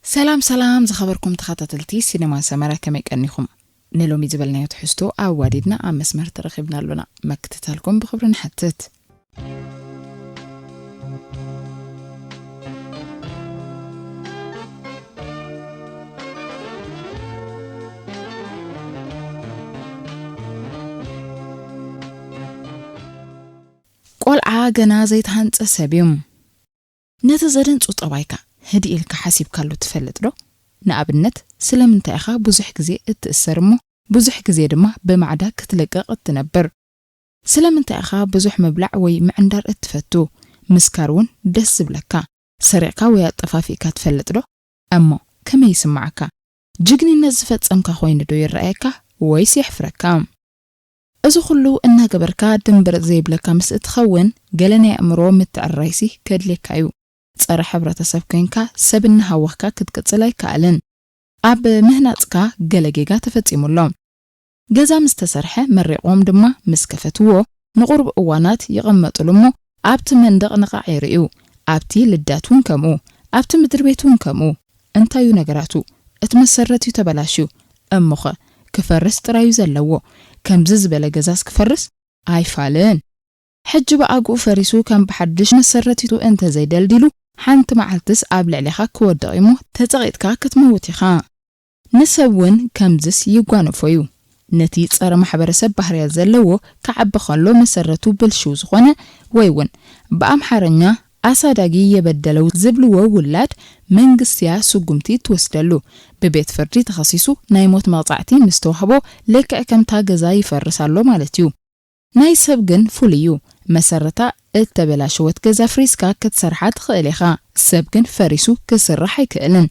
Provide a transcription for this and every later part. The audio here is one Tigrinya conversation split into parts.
ሰላም ሰላም ዝኸበርኩም ተኸታተልቲ ሲነማ ሰመረ፣ ከመይ ቀኒኹም? ንሎሚ ዝበልናዮ ትሕዝቶ ኣዋዲድና ኣብ መስመር ተረኺብና ኣሎና። መክትታልኩም ብኽብሪ ንሓትት። ቆልዓ ገና ዘይተሃንጸ ሰብ እዩ። ነቲ ዘደንጹ ጠባይካ ህድእ ኢልካ ሓሲብካሉ ትፈልጥ ዶ? ንኣብነት፣ ስለምንታይ ኢኻ ብዙሕ ግዜ እትእሰር እሞ ብዙሕ ግዜ ድማ ብማዕዳ ክትልቀቕ እትነብር? ስለምንታይ ኢኻ ብዙሕ ምብላዕ ወይ ምዕንዳር እትፈቱ? ምስካር እውን ደስ ዝብለካ? ሰሪቕካ ወይ ኣጠፋፊእካ ትፈልጥ ዶ? እሞ ከመይ ይስምዓካ? ጅግንነት ዝፈጸምካ ኮይኑ ዶ ይረኣየካ ወይስ የሕፍረካ? እዚ ኩሉ እናገበርካ ድንብር ዘይብለካ ምስ እትኸውን፣ ገለ ናይ ኣእምሮ ምትዕርራይሲ ከድልየካ እዩ። ጸረ ሕብረተሰብ ኮይንካ ሰብ እናሃወኽካ ክትቅጽል ኣይከኣልን። ኣብ ምህናጽካ ገለ ጌጋ ተፈጺሙ ኣሎ። ገዛ ምስ ተሰርሐ መሪቖም ድማ ምስ ከፈትዎ ንቑሩብ እዋናት ይቕመጡሉ እሞ ኣብቲ መንደቕ ንቓዕ የርእዩ። ኣብቲ ልዳት እውን ከምኡ፣ ኣብቲ ምድሪ ቤት እውን ከምኡ። እንታይ እዩ ነገራቱ? እቲ መሰረት እዩ ተበላሽዩ። እሞኸ ክፈርስ ጥራይ እዩ ዘለዎ። ከምዚ ዝበለ ገዛስ ክፈርስ ኣይፋልን። ሕጂ ብኣግኡ ፈሪሱ ከም ብሓድሽ መሰረቲቱ እንተዘይደልዲሉ ሓንቲ መዓልትስ ኣብ ልዕሌኻ ክወድቕ እዩሞ ተጸቒጥካ ክትመውት ኢኻ። ንሰብ እውን ከምዝስ ይጓነፎ እዩ። ነቲ ጸረ ማሕበረሰብ ባህርያት ዘለዎ ክዓቢ ከሎ መሰረቱ ብልሽው ዝኾነ ወይ እውን ብኣምሓርኛ ኣሳዳጊ የበደለው ዝብልዎ ውላድ መንግስትያ ስጉምቲ ትወስደሉ። ብቤት ፍርዲ ተኸሲሱ ናይ ሞት መቕጻዕቲ ምስ ተዋህቦ ልክዕ ከምታ ገዛ ይፈርስ ኣሎ ማለት እዩ። ናይ ሰብ ግን ፍሉይ እዩ። መሰረታ እተበላሸወት ገዛ ፍሪስካ ክትሰርሓ ትኽእል ኢኻ። ሰብ ግን ፈሪሱ ክስራሕ ኣይክእልን።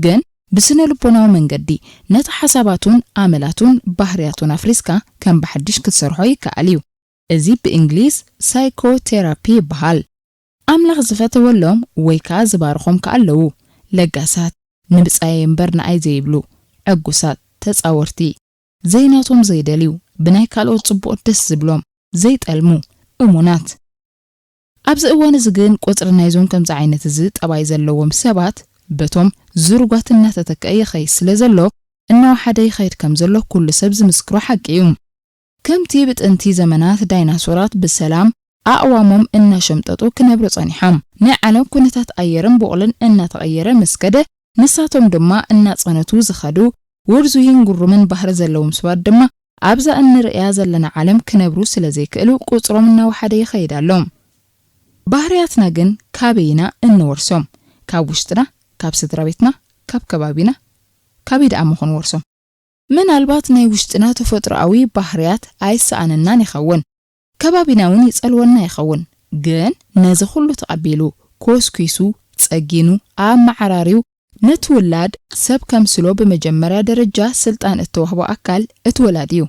ግን ብስነ ልቦናዊ መንገዲ ነቲ ሓሳባቱን ኣመላቱን ባህርያቱን ኣፍሪስካ ከም ብሓድሽ ክትሰርሖ ይከኣል እዩ። እዚ ብእንግሊዝ ሳይኮቴራፒ ይበሃል። ኣምላኽ ዝፈተወሎም ወይ ከኣ ዝባርኾም ከኣ ኣለዉ። ለጋሳት፣ ንብጻየይ እምበር ንኣይ ዘይብሉ፣ ዕጉሳት፣ ተጻወርቲ፣ ዘይናቶም ዘይደልዩ፣ ብናይ ካልኦት ጽቡቕ ደስ ዝብሎም፣ ዘይጠልሙ፣ እሙናት። ኣብዚ እዋን እዚ ግን ቁጽሪ ናይዞም ከምዚ ዓይነት እዚ ጠባይ ዘለዎም ሰባት በቶም ዝሩጓት እናተተክአ ይኸይድ ስለ ዘሎ፣ እናወሓደ ይኸይድ ከም ዘሎ ኩሉ ሰብ ዝምስክሮ ሓቂ እዩ። ከምቲ ብጥንቲ ዘመናት ዳይናሶራት ብሰላም ኣእዋሞም እናሸምጠጡ ክነብሩ ጸኒሖም፣ ናይ ዓለም ኩነታት ኣየርን ቡቕልን እናተቐየረ ምስ ከደ፣ ንሳቶም ድማ እናጸነቱ ዝኸዱ፣ ውርዙይን ግሩምን ባህሪ ዘለዎም ሰባት ድማ ኣብዛ እንርእያ ዘለና ዓለም ክነብሩ ስለ ዘይክእሉ፣ ቁጽሮም እናወሓደ ይኸይድ ኣሎ። ባህርያትና ግን ካበይ ኢና እንወርሶም? ካብ ውሽጥና፣ ካብ ስድራ ቤትና፣ ካብ ከባቢና? ካበይ ደኣ እሞ ክንወርሶም? ምናልባት ናይ ውሽጥና ተፈጥሮኣዊ ባህርያት ኣይሰኣነናን ይኸውን፣ ከባቢና እውን ይጸልወና ይኸውን። ግን ነዚ ኩሉ ተቐቢሉ፣ ኮስኲሱ፣ ጸጊኑ፣ ኣመዓራርዩ፣ ነቲ ውላድ ሰብ ከምስሎ ብመጀመርያ ደረጃ ስልጣን እተዋህቦ ኣካል እቲ ወላዲ እዩ።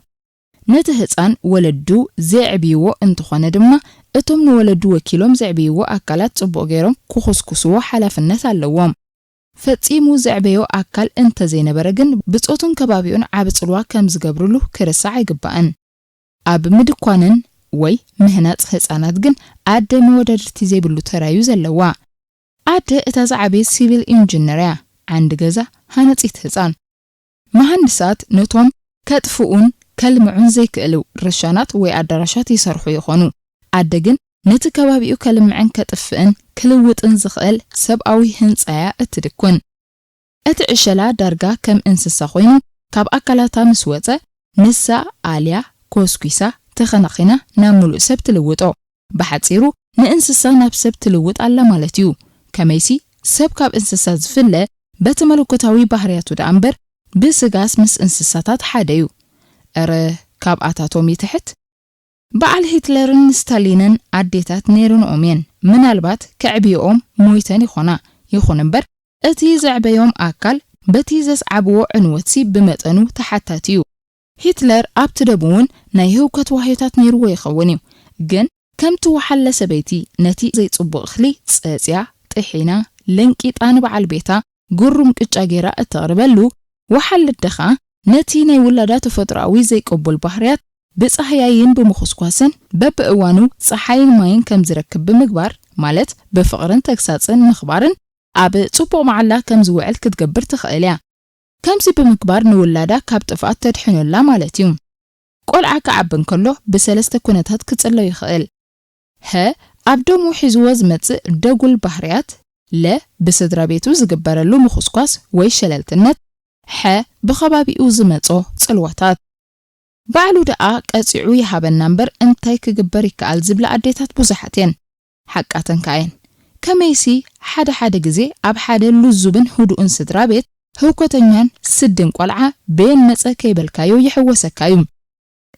ነቲ ህጻን ወለዱ ዘዕብይዎ እንተኾነ ድማ፣ እቶም ንወለዱ ወኪሎም ዘዕብይዎ ኣካላት ጽቡቕ ገይሮም ክኹስኩስዎ ሓላፍነት ኣለዎም። ፈጺሙ ዘዕበዮ ኣካል እንተዘይነበረ ግን፣ ብጾቱን ከባቢኡን ዓቢ ጽልዋ ከም ዝገብርሉ ክርሳዕ ኣይግባእን። ኣብ ምድኳንን ወይ ምህናጽ ህጻናት ግን ኣደ መወዳድርቲ ዘይብሉ ተራ እዩ ዘለዋ። ኣደ እታ ዝዓበየት ሲቪል ኢንጂነር እያ፣ ዓንዲ ገዛ፣ ሃነጺት ህጻን። መሃንድሳት ነቶም ከጥፍኡን ከልምዑን ዘይክእሉ ርሻናት ወይ ኣዳራሻት ይሰርሑ ይኾኑ። ኣደ ግን ነቲ ከባቢኡ ከልምዕን ከጥፍእን ክልውጥን ዝኽእል ሰብኣዊ ህንጻ እያ እትድኩን። እቲ ዕሸላ ዳርጋ ከም እንስሳ ኮይኑ ካብ ኣካላታ ምስ ወጸ፣ ንሳ ኣልያ፣ ኮስኲሳ፣ ተኸናኺና ናብ ምሉእ ሰብ ትልውጦ። ብሓጺሩ ንእንስሳ ናብ ሰብ ትልውጥ ኣላ ማለት እዩ። ከመይሲ ሰብ ካብ እንስሳ ዝፍለ በቲ መለኮታዊ ባህርያቱ ደኣ እምበር ብስጋስ ምስ እንስሳታት ሓደ እዩ። እረ ካብኣታቶም ይትሕት። በዓል ሂትለርን ስታሊንን ኣዴታት ነይርንኦም እየን። ምናልባት ከዕብዮኦም ሞይተን ይኾና። ይኹን እምበር እቲ ዘዕበዮም ኣካል በቲ ዘስዓብዎ ዕንወትሲ ብመጠኑ ተሓታቲ እዩ። ሂትለር ኣብቲ ደም እውን ናይ ህውከት ዋህዮታት ነይርዎ ይኸውን እዩ። ግን ከምቲ ወሓለ ሰበይቲ ነቲ ዘይጽቡቕ እኽሊ ጸጽያ፣ ጥሒና፣ ለንቂጣ ንበዓል ቤታ ግሩም ቅጫ ጌራ እተቕርበሉ፣ ወሓል ኣደ ኸኣ ነቲ ናይ ውላዳ ተፈጥሮኣዊ ዘይቅቡል ባህርያት ብጻህያይን ብምኹስኳስን በብእዋኑ ጸሓይን ማይን ከም ዝረክብ ብምግባር፣ ማለት ብፍቕርን ተግሳጽን ምኽባርን ኣብ ጽቡቕ መዓላ ከም ዝውዕል ክትገብር ትኽእል እያ። ከምዚ ብምግባር ንውላዳ ካብ ጥፍኣት ተድሕኖላ ማለት እዩ። ቆልዓ ክዓቢ እንከሎ ብሰለስተ ኩነታት ክጽሎ ይኽእል። ሀ፣ ኣብ ደሙ ሒዝዎ ዝመጽእ ደጉል ባህርያት፣ ለ፣ ብስድራ ቤቱ ዝግበረሉ ምኹስኳስ ወይ ሸለልትነት፣ ሐ፣ ብኸባቢኡ ዝመጾ ጽልዋታት። ባዕሉ ደኣ ቀጺዑ ይሃበና እምበር እንታይ ክግበር ይከኣል ዝብላ ኣዴታት ብዙሓት እየን። ሓቃተን ከኣ እየን። ከመይሲ ሓደ ሓደ ግዜ ኣብ ሓደ ልዙብን ህዱእን ስድራ ቤት ህውከተኛን ስድን ቆልዓ በየን መጸ ከይበልካዮ ይሕወሰካ እዩ።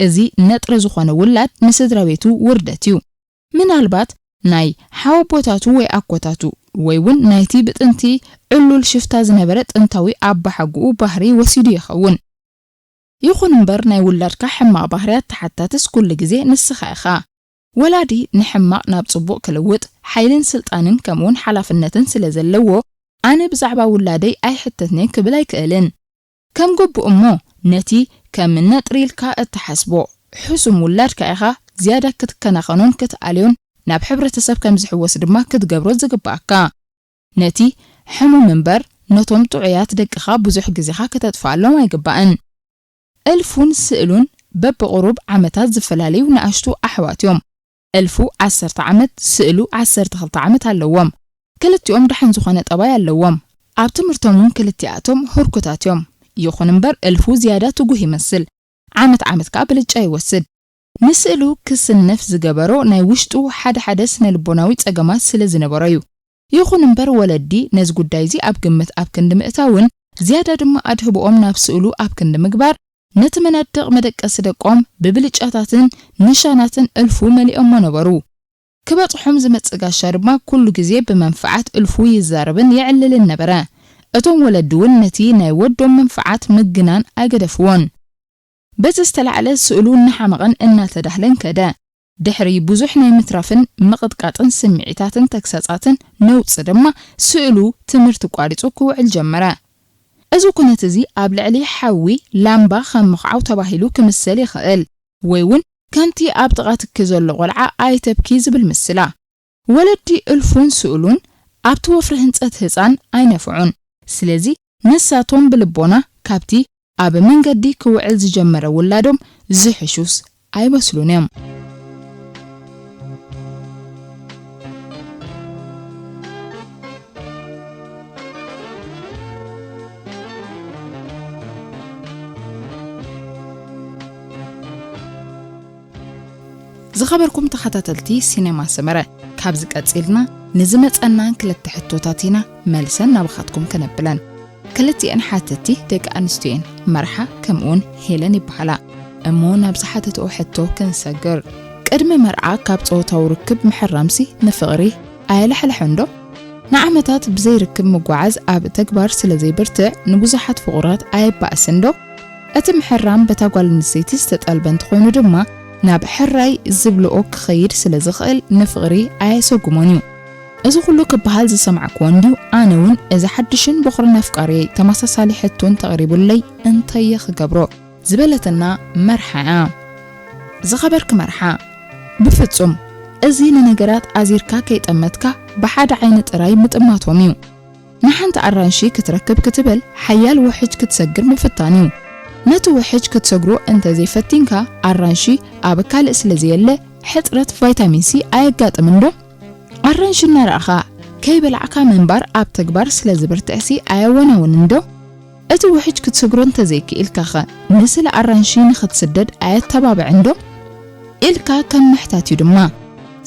እዚ ነጥሪ ዝኾነ ውላድ ንስድራ ቤቱ ውርደት እዩ። ምናልባት ናይ ሓወቦታቱ ወይ ኣኮታቱ ወይ እውን ናይቲ ብጥንቲ ዕሉል ሽፍታ ዝነበረ ጥንታዊ ኣባሓጎኡ ባህሪ ወሲዱ ይኸውን። ይኹን እምበር ናይ ውላድካ ሕማቕ ባህርያት ተሓታትስ ኩሉ ግዜ ንስኻ ኢኻ። ወላዲ ንሕማቕ ናብ ጽቡቕ ክልውጥ ሓይልን ስልጣንን ከምኡውን ሓላፍነትን ስለ ዘለዎ ኣነ ብዛዕባ ውላደይ ኣይሕተትን'የ ክብል ኣይክእልን። ከም ግቡእ እሞ ነቲ ከም ነጥሪ ኢልካ እትሓስቦ ሕሱም ውላድካ ኢኻ ዝያዳ ክትከናኸኖን ክትኣልዮን ናብ ሕብረተሰብ ከም ዝሕወስ ድማ ክትገብሮ ዝግብኣካ። ነቲ ሕሙም እምበር ነቶም ጥዑያት ደቅኻ ብዙሕ ግዜኻ ክተጥፍኣሎም ኣይግባእን። እልፉን ስእሉን በብቑሩብ ዓመታት ዝፈላለዩ ንኣሽቱ ኣሕዋት እዮም። እልፉ ዓሰርተ ዓመት፣ ስእሉ ዓሰርተ ክልተ ዓመት ኣለዎም። ክልቲኦም ደሓን ዝኾነ ጠባይ ኣለዎም። ኣብ ትምህርቶም እውን ክልቲኣቶም ህርኩታት እዮም። ይኹን እምበር እልፉ ዝያዳ ትጉህ ይመስል። ዓመት ዓመት ከኣ ብልጫ ይወስድ። ንስእሉ ክስነፍ ዝገበሮ ናይ ውሽጡ ሓደ ሓደ ስነ ልቦናዊ ጸገማት ስለ ዝነበሮ እዩ። ይኹን እምበር ወለዲ ነዚ ጉዳይ እዚ ኣብ ግምት ኣብ ክንዲ ምእታውን ዝያዳ ድማ ኣድህቦኦም ናብ ስእሉ ኣብ ክንዲ ምግባር ነቲ መናድቕ መደቀሲ ደቆም ብብልጫታትን ንሻናትን እልፉ መሊኦሞ ነበሩ። ክበጽሖም ዝመጽእ ጋሻ ድማ ኩሉ ግዜ ብመንፍዓት እልፉ ይዛረብን የዕልልን ነበረ። እቶም ወለዲ እውን ነቲ ናይ ወዶም መንፍዓት ምግናን ኣይገደፍዎን። በዚ ዝተላዕለ ስእሉ እናሓመቐን እናተዳህለን ከደ። ድሕሪ ብዙሕ ናይ ምትራፍን ምቕጥቃጥን ስምዒታትን ተግሳጻትን ነውጺ ድማ ስእሉ ትምህርቲ ቋሪጹ ክውዕል ጀመረ። እዚ ኩነት እዚ ኣብ ልዕሊ ሓዊ ላምባ ከም ምኽዓው ተባሂሉ ክምሰል ይኽእል፣ ወይ እውን ከምቲ ኣብ ጥቓ ትኪ ዘሎ ቆልዓ ኣይተብኪ ዝብል ምስላ። ወለዲ እልፉን ስእሉን ኣብቲ ወፍሪ ህንጸት ህጻን ኣይነፍዑን። ስለዚ ንሳቶም ብልቦና ካብቲ ኣብ መንገዲ ክውዕል ዝጀመረ ውላዶም ዝሕሹስ ኣይመስሉን እዮም። ዝኸበርኩም ተኸታተልቲ ሲነማ ሰመረ፣ ካብዚ ቀጺልና ንዝመጸና ክልተ ሕቶታት ኢና መልሰን ናባኻትኩም ከነብለን። ክልቲኤን ሓተቲ ደቂ ኣንስትዮ እየን፣ መርሓ ከምኡውን ሄለን ይበሃላ። እሞ ናብ ዝሓተትኦ ሕቶ ክንሰግር። ቅድሚ መርዓ ካብ ጾታዊ ርክብ ምሕራምሲ ንፍቕሪ ኣየላሕልሐን ዶ? ንዓመታት ብዘይ ርክብ ምጉዓዝ ኣብ ተግባር ስለ ዘይብርትዕ ንብዙሓት ፍቑራት ኣየባእስን ዶ? እቲ ምሕራም በታ ጓል ኣንስተይቲ ዝተጠልበ እንተኾይኑ ድማ ናብ ሕራይ ዝብልኦ ክኸይድ ስለ ዝኽእል ንፍቕሪ ኣየሰጉሞን እዩ። እዚ ኩሉ ክበሃል ዝሰማዕክዎ እንድዩ፣ ኣነ እውን እዚ ሓድሽን በኹርን ኣፍቃሪየይ ተመሳሳሊ ሕቶ እንተቕሪቡለይ እንታየ ክገብሮ? ዝበለትና መርሓ እያ። ዝኸበርኪ መርሓ፣ ብፍጹም እዚ ንነገራት ኣዚርካ ከይጠመትካ ብሓደ ዓይኒ ጥራይ ምጥማቶም እዩ። ንሓንቲ ኣራንሺ ክትረክብ ክትብል ሓያል ውሕጅ ክትሰግር ምፍታን እዩ። ነቲ ውሕጅ ክትሰግሮ እንተ ዘይፈቲንካ ኣራንሺ ኣብ ካልእ ስለ ዘየለ ሕጽረት ቫይታሚን ሲ ኣየጋጥምን ዶ? ኣራንሺ እናረኣኻ ከይበላዕካ ምንባር ኣብ ተግባር ስለ ዝብርትዕሲ ኣየወናውንን ዶ? እቲ ውሕጅ ክትሰግሮ እንተዘይክኢልካኸ ንስለ ኣራንሺ ንኽትስደድ ኣየተባብዕን ዶ? ኢልካ ከም ምሕታት እዩ ድማ።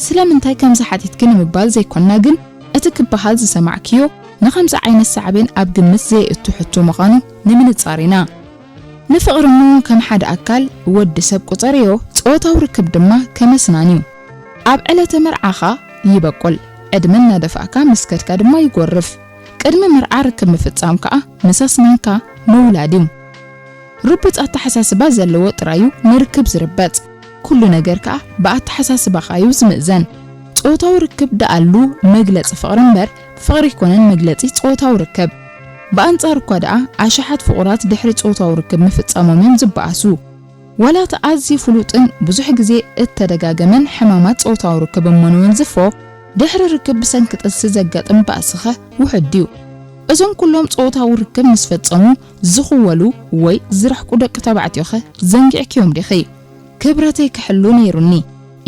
ስለምንታይ ከምዚ ሓቲትኪ ንምባል ዘይኮና ግን እቲ ክበሃል ዝሰማዕክዮ ንኸምዚ ዓይነት ሳዕቤን ኣብ ግምት ዘየእቱ ሕቶ ምዃኑ ንምንጻር ኢና። ንፍቕሪ እሞ ከም ሓደ ኣካል ወዲ ሰብ ቁጸርዮ፣ ጾታዊ ርክብ ድማ ከም ኣስናን እዩ። ኣብ ዕለተ መርዓኻ ይበቁል፣ ዕድመ እናደፋእካ ምስ ከድካ ድማ ይጎርፍ። ቅድሚ መርዓ ርክብ ምፍጻም ከኣ ምስ ኣስናንካ ምውላድ እዩ። ርቡጽ ኣተሓሳስባ ዘለዎ ጥራይ እዩ ንርክብ ዝርበጽ። ኩሉ ነገር ከኣ ብኣተሓሳስባኻ እዩ ዝምእዘን። ጾታዊ ርክብ ደኣሉ መግለጺ ፍቕሪ እምበር ፍቕሪ ኣይኮነን መግለጺ ጾታዊ ርክብ። ብኣንጻሩ እኳ ደኣ ኣሽሓት ፍቑራት ድሕሪ ጾታዊ ርክብ ምፍጻሞም እዮም ዝበኣሱ። ዋላ እቲ ኣዝዩ ፍሉጥን ብዙሕ ግዜ እተደጋገመን ሕማማት ጾታዊ ርክብ እሞ ንወንዝፎ፣ ድሕሪ ርክብ ብሰንኪ ጥንሲ ዘጋጥም ባእስኸ ውሑድ ድዩ? እዞም ኩሎም ጾታዊ ርክብ ምስ ፈጸሙ ዝኽወሉ ወይ ዝረሕቁ ደቂ ተባዕትዮኸ ዘንጊዕክዮም ዲኺ? ክብረተይ ክሕሉ ነይሩኒ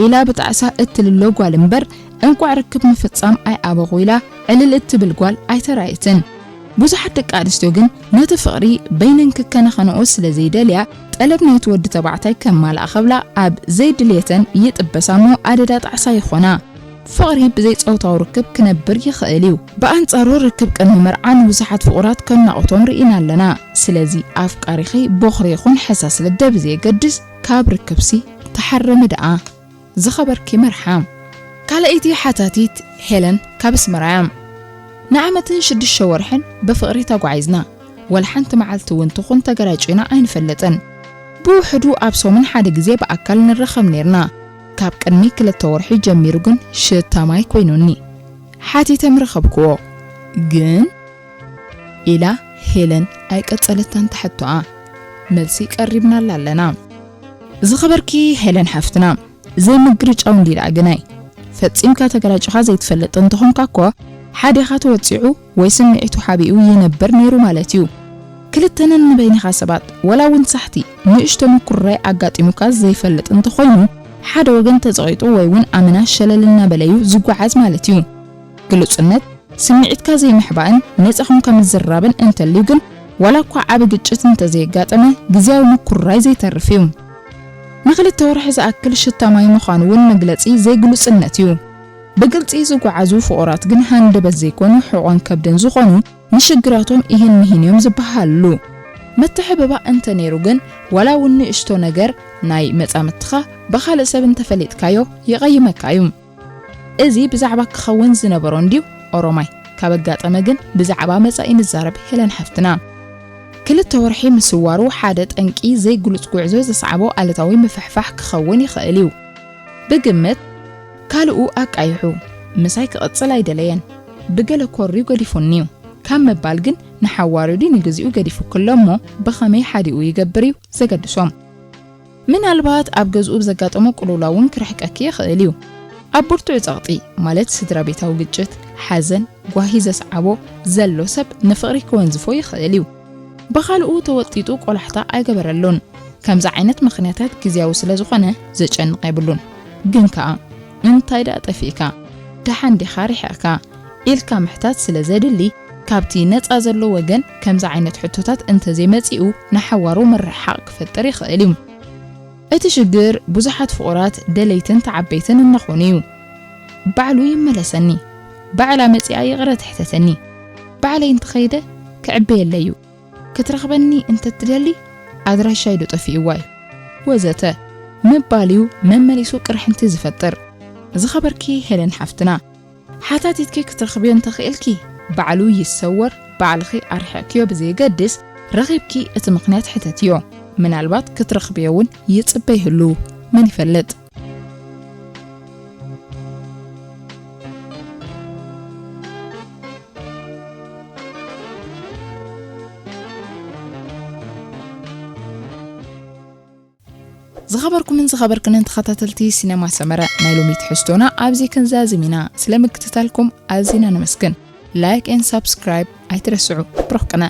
ኢላ ብጣዕሳ እትልሎ ጓል እምበር፣ እንቋዕ ርክብ ምፍጻም ኣይኣበኹ ኢላ ዕልል እትብል ጓል ኣይተራእየትን። ብዙሓት ደቂ ኣንስትዮ ግን ነቲ ፍቕሪ በይነን ክከናኸንኦ ስለ ዘይደልያ፣ ጠለብ ናይቲ ወዲ ተባዕታይ ከማልኣ ክብላ ኣብ ዘይድልየተን ይጥበሳ እሞ ኣደዳ ጣዕሳ ይኾና። ፍቕሪ ብዘይ ጾታዊ ርክብ ክነብር ይኽእል እዩ። ብኣንጻሩ ርክብ ቅድሚ መርዓ ንብዙሓት ፍቑራት ከም ናቑቶም ርኢና ኣለና። ስለዚ ኣፍቃሪኺ ቦኽሪ ይኹን ሕሳስ ልደ ብዘየገድስ ካብ ርክብሲ ተሓረሚ ደኣ። ዝኸበርኪ መርሓ። ካልኣይቲ ሓታቲት ሄለን ካብ ኣስመራ እያ። ንዓመትን ሽዱሽተ ወርሕን ብፍቕሪ ተጓዒዝና። ወላ ሓንቲ መዓልቲ እውን ትኹን ተገራጭና ኣይንፈልጥን። ብውሕዱ ኣብ ሰሙን ሓደ ግዜ ብኣካል ንራኸብ ነይርና። ካብ ቅድሚ ክልተ ወርሒ ጀሚሩ ግን ሽታ ማይ ኮይኑኒ። ሓቲተ ምረኸብክዎ። ግን ኢላ ሄለን ኣይቀጸለታን ትሕቶኣ። መልሲ ቀሪብናላ ኣለና። ዝኸበርኪ ሄለን ሓፍትና፣ ዘይምግርጫው እንዲዳ ግናይ። ፈጺምካ ተገራጭኻ ዘይትፈልጥ እንተኾንካ እኮ፣ ሓዴኻ ተወጺዑ ወይ ስምዒቱ ሓቢኡ ይነብር ነይሩ ማለት እዩ። ክልተነን ንበይንኻ ሰባት፣ ወላ እውን ሳሕቲ፣ ንእሽቶ ምኩርራይ ኣጋጢሙካ ዘይፈልጥ እንተኾይኑ፣ ሓደ ወገን ተጸቒጡ ወይ እውን ኣመና ሸለል እናበለ እዩ ዝጓዓዝ ማለት እዩ። ግሉጽነት፣ ስምዒትካ ዘይምሕባእን ነጻ ኮንካ ምዝራብን እንተልዩ ግን፣ ዋላ እኳ ዓቢ ግጭት እንተዘየጋጠመ፣ ግዝያዊ ምኩርራይ ዘይተርፍ እዩ። ንኽልተ ወርሒ ዝኣክል ሽታ ማይ ምዃኑ እውን መግለጺ ዘይግሉጽነት እዩ። ብግልጺ ዝጓዓዙ ፍቑራት ግን ሃንደበት ዘይኮኑ ሕቖን ከብድን ዝኾኑ ንሽግራቶም ኢሂን ምሂን እዮም ዝበሃሉ። ምትሕብባእ እንተ ነይሩ ግን ዋላ እውን ንእሽቶ ነገር ናይ መጻምድትኻ ብኻልእ ሰብ እንተፈሊጥካዮ ይቐይመካ እዩ። እዚ ብዛዕባ ክኸውን ዝነበሮ እንድዩ ኦሮማይ። ካብ ኣጋጠመ ግን ብዛዕባ መጻኢ ንዛረብ ሄለን ሓፍትና። ክልተ ወርሒ ምስዋሩ ሓደ ጠንቂ ዘይግሉጽ ጉዕዞ ዘስዓቦ ኣለታዊ ምፍሕፋሕ ክኸውን ይኽእል እዩ። ብግምት ካልኡ ኣቃይሑ ምሳይ ክቕጽል ኣይደለየን። ብገለ ኮርዩ ገዲፉኒዩ ካብ ምባል ግን ንሓዋርዩ ድዩ ንግዚኡ ገዲፉኪ ኣሎ እሞ ብኸመይ ሓዲኡ ይገብር እዩ ዘገድሶም። ምናልባት ኣብ ገዝኡ ብዘጋጠሞ ቅልውላው እውን ክርሕቀኪ ይኽእል እዩ። ኣብ ብርቱዕ ጸቕጢ ማለት ስድራ ቤታዊ ግጭት፣ ሓዘን፣ ጓሂ ዘስዓቦ ዘሎ ሰብ ንፍቕሪ ክወንዝፎ ይኽእል እዩ። ብኻልኡ ተወጢጡ ቆላሕታ ኣይገበረሉን። ከምዚ ዓይነት ምኽንያታት ግዝያዊ ስለ ዝኾነ ዘጨንቕ የብሉን። ግን ከኣ እንታይ ደኣ ጠፊእካ? ደሓን ዲኻ ርሒቕካ? ኢልካ ምሕታት ስለ ዘድሊ፣ ካብቲ ነጻ ዘሎ ወገን ከምዚ ዓይነት ሕቶታት እንተዘይመጺኡ ንሓዋሩ ምርሕሓቕ ክፈጥር ይኽእል እዩ። እቲ ሽግር ብዙሓት ፍቑራት ደለይትን ተዓበይትን እናኾኑ እዩ። ባዕሉ ይመለሰኒ፣ ባዕላ መጺኣ ይቕረ ትሕተተኒ፣ ባዕለይ እንተኸይደ ክዕበየለይ እዩ፣ ክትረኽበኒ እንተትደሊ ኣድራሻይ ዶ ጠፊእዋ እዩ ወዘተ ምባል እዩ መመሊሱ ቅርሕንቲ ዝፈጥር። ዝኸበርኪ ሄለን ሓፍትና፣ ሓታቲትኪ ክትረኽብዮ እንተኽእልኪ ባዕሉ ይሰወር፣ ባዕልኺ ኣርሒቕክዮ ብዘየገድስ ረኺብኪ እቲ ምኽንያት ሕተትዮ። ምናልባት ክትረኽብዮ እውን ይጽበ ይህሉ፣ መን ይፈልጥ? ዝኸበርኩምን ዝኸበርክንን ተኸታተልቲ ሲነማ ሰመረ፣ ናይ ሎሚ ትሕዝቶና ኣብዚ ክንዛዝም ኢና። ስለ ምክትታልኩም ኣዚና ነመስግን። ላይክ ኤን ሳብስክራይብ ኣይትረስዑ። ብሩኽ ቅነ።